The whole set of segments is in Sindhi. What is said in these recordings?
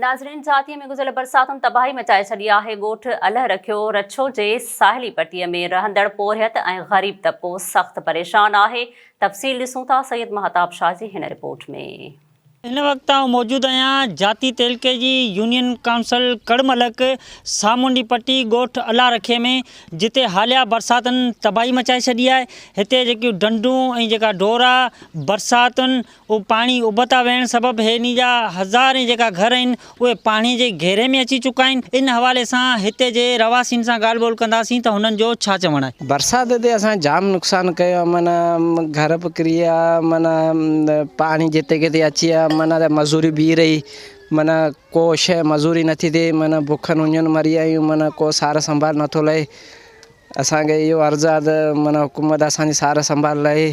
ناظرين جاتيء ۾ گذريل برساتن تباهي مچائي ڇڏي آهي، ڳوٺ الهه رکيو رڇو جي ساحلي پٽي ۾ رهندڙ پورهيت ۽ غريب طبقو سخت پريشان آهي، تفصيل ڏسون ٿا سيد مهتاب شاهه جي هن رپورٽ ۾. هن وقت آئون موجود آهيان جاتي تعلقي جي يونين ڪائونسل ڪڙملڪ سامونڊي پٽي ڳوٺ الله رکي ۾ جتي حاليه برساتن تباهي مچائي ڇڏي آهي هتي جيڪيون ڍنڍون ۽ جيڪا ڍورا برساتن اهو پاڻي ابتا وهڻ سبب هني جا هزارين جيڪا گهر آهن اهي پاڻي جي گهيري ۾ اچي چڪا آهن ان حوالي سان هتي جي رهواسين سان ڳالهه ٻولهه ڪنداسين ته هنن جو ڇا چوڻ آهي. برسات تي اسان جام نقصان ڪيو آهي معنيٰ گهر به ڪري ويا معنيٰ پاڻي جتي ڪٿي اچي ويا معنيٰ ته مزوري بيهي رهي معنيٰ ڪو شيء مزوري نٿي ٿئي معنيٰ بکن اڃن مري ويا آهيون معنيٰ ڪو سار سنڀال نٿو لهي اسان کي اهو عرض آهي ته معنيٰ حڪومت اسان جي سار سنڀال لهي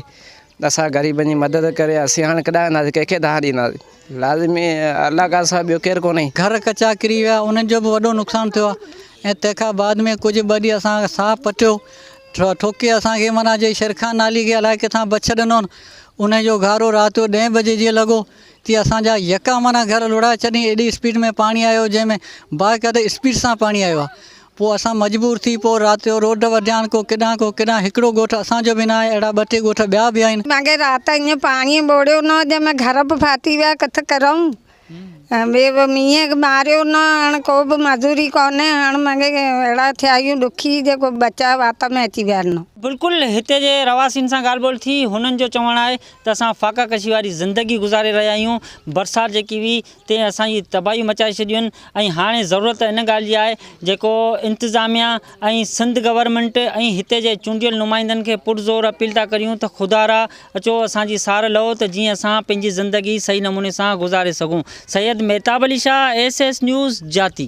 اسان غريبن جي مدد ڪري اسين هاڻي ڪڏهن وينداسين ڪنهن کي دانهن ڏينداسين لازمي الله کان سواء ٻيو ڪير ڪونهي. گهر ڪچا ڪري ويا انهن جو به وڏو نقصان ٿيو آهي ۽ تنهن کان بعد ۾ ڪجهه ٻه ڏينهن اسان ساهه پٽيو ٺوڪي اسان کي معنيٰ جي شيرخان نالي کي الائي ڪٿان بڇ ڏنو ان جو گهارو رات جو ڏهين بجي جيئن لڳو تيئن اسان جا يڪا معنيٰ گهر لڙائي ڇڏين ايڏي اسپيڊ ۾ پاڻي آيو جنهن ۾ باقاعده اسپيڊ سان پاڻي آيو آهي پوء اسان مجبور ٿي پوء رات جو روڊ وڍيان ڪو ڪيڏانهن ڪو ڪيڏانهن هڪڙو ڳوٺ اسان جو به ناهي اهڙا ٻه ٽي ڳوٺ ٻيا به آهن. مانکي رات ائين پاڻيء ٻوڙيو نه جنهن ۾ گهر به ڦاٽي ويا ڪٿ ڪرئون ٻي به مينهن ماريو نه هاڻ ڪو به مزوري ڪونهي هاڻ مانکي اهڙا ٿيا آهيون ڏکي جيڪو ٻچا وات ۾ اچي ويا آهن. بلڪل هتي جي رهواسين سان ڳالهه ٻولهه ٿي هنن جو چوڻ آهي ته اسان فاقه ڪشي واري زندگي گذاري رهيا آهيون برسات جيڪي هئي تنهن اسان جي تباهي مچائي ڇڏيون آهن ۽ هاڻي ضرورت ان ڳالهه جي آهي جيڪو انتظاميا ۽ سنڌ گورنمينٽ ۽ هتي جي چونڊيل نمائندن کي پرزور اپيل ٿا ڪريون ته خدارا اچو اسان جي سار لهو ته جيئن اسان پنهنجي زندگي صحيح نموني سان گذاري سگهون Syed Mehtab Ali Shah S S news Jati.